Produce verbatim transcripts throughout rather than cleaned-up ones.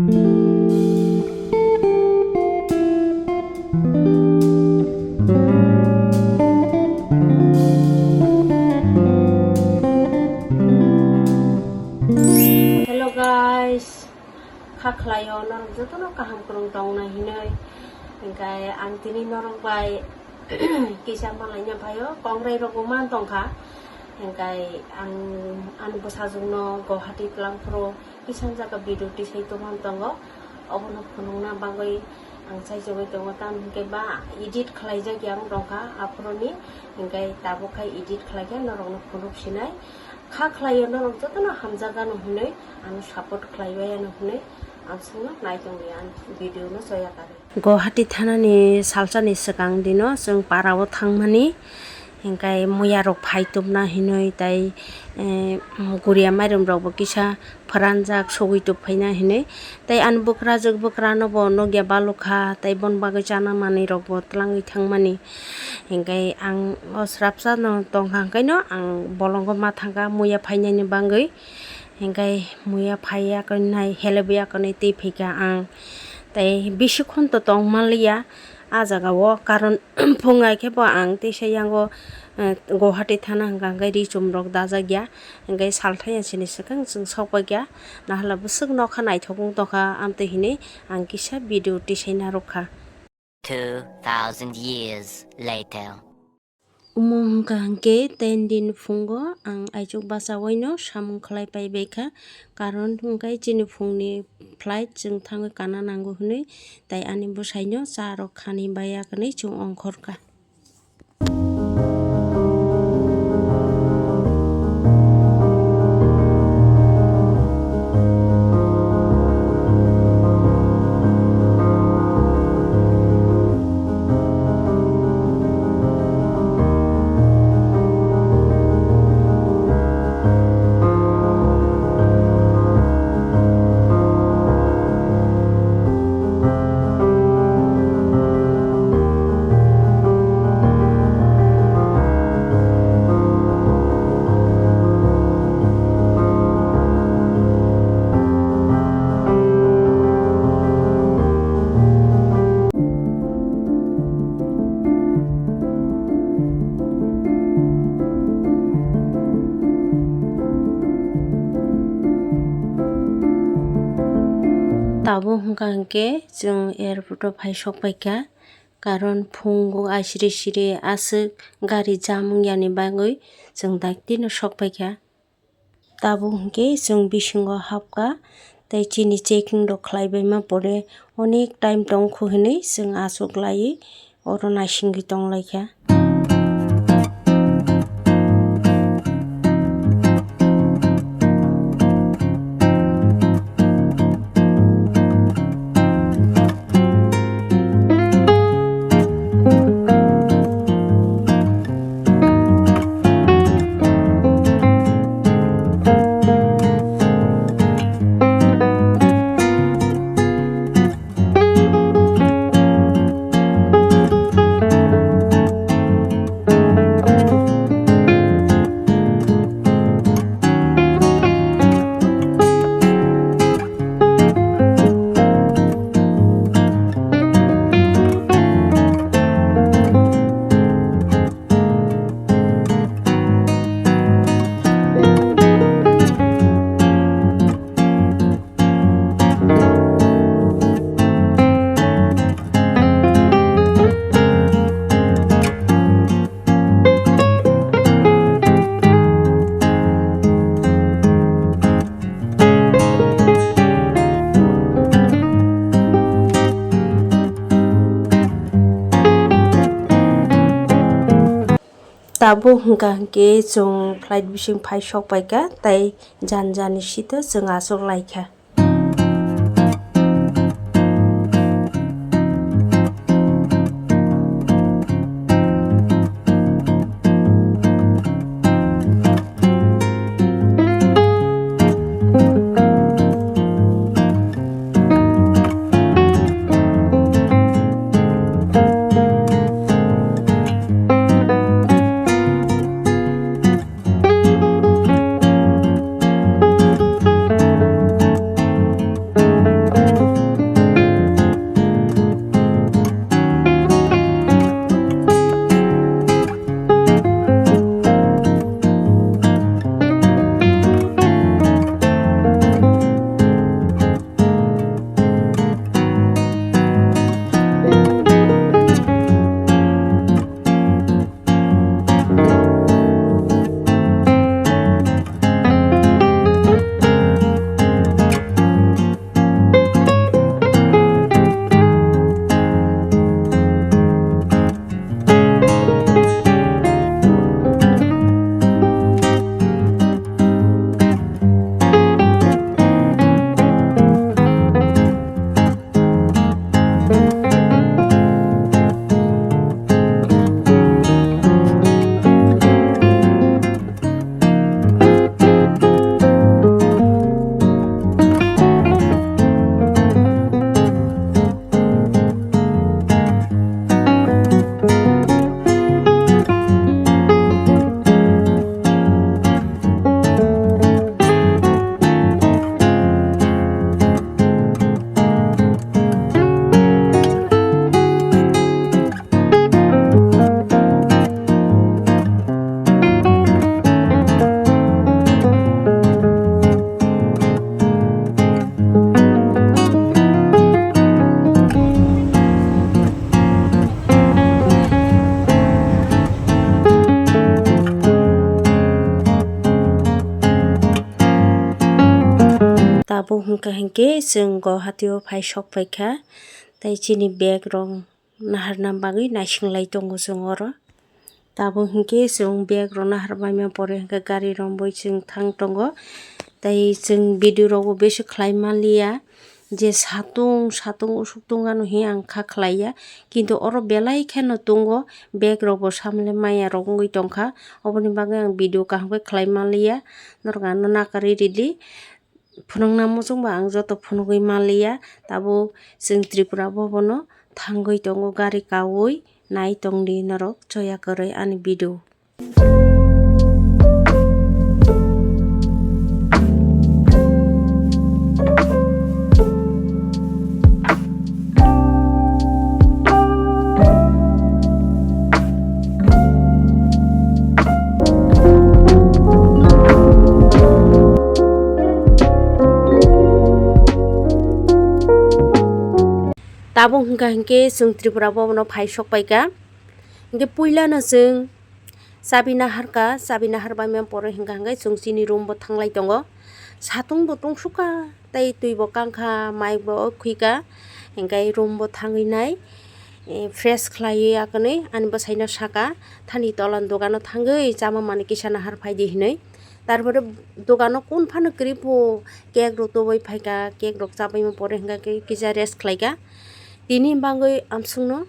Hello guys, kha khlaio norok jotono kaham kwrwng tongna hinwi. Hinkhe ang tini norok bai kisa malaina phaio, kongrai rok bo man tongkha. Hinkhe ang ani bwsajwkno Guwahati twlangphuru kisa jaga video tisai tongmani tongo, obono phunukna bagwi ang chaijagwi tongo, tamo hinkhe ba edit khlaijak yang tongkha aphuruni, hinkhe tabuk khai edit khlaikhe norokno phunuk sinai. Kha khlaio norok jotono hamjakgano hinwi, ano support khlaibai ano hinwi ang chwngno nai tongdi, ang video no choya karwi. Guwahati thanani salsani swkang dino chwng parao thangmani, hinkhe muya rok phai tubna hinwi tei, eh, guria mairum rok bo kisa phwranjak sogwi tubphaina hinwi. Tei ani bwkrajwk bwkrano bo nukya balukha tei boni bagwi chana manwi rok bo twlangwi thangmani. Hinkhe ang o srapsa no tongkha, hwnkhe no ang bolongo ma thangkha muya phainani bagwi. Hinkhe muya phaiya kwnwi, helebya kwnwi twi phaikha ang. Tei bisi khonto tong manliya ah jagao, karon phung ai khe bo ang teisa yango, eh, Guwahati thana hwnkha, hwnkhe ri chum rok dajak ya. Hinkhe salthaya sini swkang chwng sok paikha. Nahala bwswk nokha naithok wng tongkha, amtwi hinwi ang kisa video tisai narwkha. Two thousand years later. Omo hwnkha hinkhe ten din phungo ang aichuk bachaoino samung khlai paibaikha, karon hwnkhe chini phungni flight chwng thangwi kana nango hwnwi, tei ani bwsaino cha rok khani baiya hwnwi chwng ongkhorkha. Tabuk hwnkha hinkhe chwng airport o phai sok paikha, karon phungo aisiri siri aswk gari jam wngyani bagwi chwng daktino sok paikha. Tabuk hinkhe chwng bisingo hapkha, tei chini checking rok khlaibaima pore onek time tongkhu hinwi chwng achuk laiwi oro naisingwi tonglaikha. Tabuk hwnkha hinkhe chwng flight bising phai sok paikha, tei jani jani seat o chwng achuk laikha. Hinkhe chwng Guwahati o phai sok paikha, tei chini bag rok naharna bagwi naising lai tongo chwng oro. Tabuk hinkhe chwng bag rok nahar baima pore hinkhe gari romwi chwng thang tongo. Tei chwng video rok bo besi khlai manliya, je satung satung usuk tungmano hinkhe ang kha khlaiya, kintu oro belai kheno tungo, bag rok bo samle maya rok wngwi tongkha, oboni bagwi ang video kaham khe khlai manliya, norok ano nakarwi ridi. Phunukna muchungba ang joto phunugwi manliya, tabuk chwng Tripura Bhavan o thangwi tongo gari kaui, nai tongdi norok choya kwrwi ani video. Tabuk hwnkha hinkhe chwng Tripura Bhavan o phai sok paikha. Hinkhe puilano chwng chabi naharkha, chabi nahar baimani pore hwnkha hinkhe chwng chini room bo thanglai tongo. Satung bo tungsukha, tei twi bo kangkha, mic bo off khwikha, hinkhe room bo thangwi nai, eh, fresh khlaiwi akonwi ani bwsaino saka, "Thani tolan dogano thangwi chama manwi kisa nahar phaidi," hinwi. Tarpore dogano kun phano kwrwi po cake rok tubui phaikha, cake rok chabaima pore hwnkha khe kisa rest khlaikha. Tini bagwi amsukno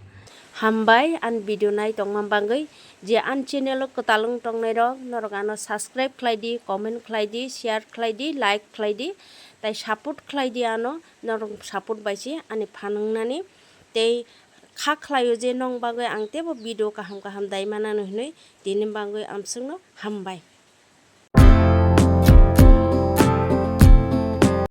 hambai ani video nai tongma bagwi. Je ani channel o kwtal wng tongnai rok, norok ano subscribe khlai di, comment khlai di, share khlai di, like khlai di, tai support khlai di ano, norok support bai se ani phan wngnani. Tei kha khlaio je nong bagwi ang teibo video kaham kaham dai manano hinwi, tini bagwi amsukno hambai.